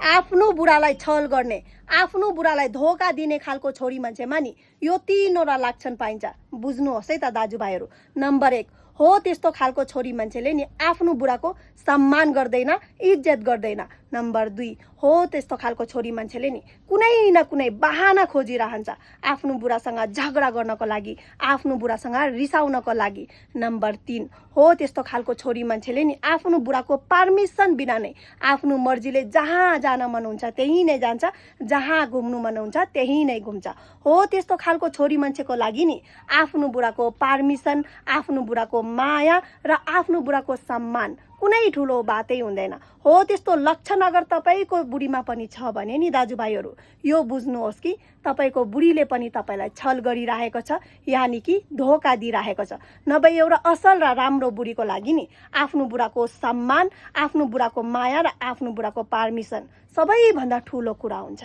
आफ्नो बुढालाई छल गर्ने, आफ्नो बुढालाई धोका दिने खालको छोरी मान्छेमा नि यो तीनवटा लक्षण पाइन्छ। बुझ्नुहोस् है त दाजुभाइहरू। नम्बर 1 हो त्यस्तो खालको छोरी मान्छेले नि आफ्नो बुढाको सम्मान गर्दैन, इज्जत गर्दैन। नम्बर 2 हो त्यस्तो खालको छोरी मान्छेले नि कुनै न कुनै बहाना खोजिरहन्छ आफ्नो बुढासँग झगडा गर्नको लागि, आफ्नो बुढासँग रिसाउनको लागि। नम्बर 3 हो त्यस्तो खालको छोरी मान्छेले नि आफ्नो बुढाको पर्मिसन बिना नै आफ्नो मर्जीले जहाँ जान मन हुन्छ त्यही नै जान्छ, जहाँ घुम्नु मन हुन्छ त्यही नै घुम्छ। हो त्यस्तो खालको छोरी मान्छेको लागि नि आफ्नो बुढाको पर्मिसन, आफ्नो बुढाको माया र आफ्नो बुढाको सम्मान कुनै ठुलो बातै हुँदैन। हो त्यस्तो लक्षण अगर तपाईँको बुढीमा पनि छ भने नि दाजुभाइहरू यो बुझ्नुहोस् कि तपाईँको बुढीले पनि तपाईँलाई छल गरिरहेको छ, यानि कि धोका दिइरहेको छ। नभए एउटा असल र राम्रो बुढीको लागि नि आफ्नो बुढाको सम्मान, आफ्नो बुढाको माया र आफ्नो बुढाको पर्मिसन सबैभन्दा ठुलो कुरा हुन्छ।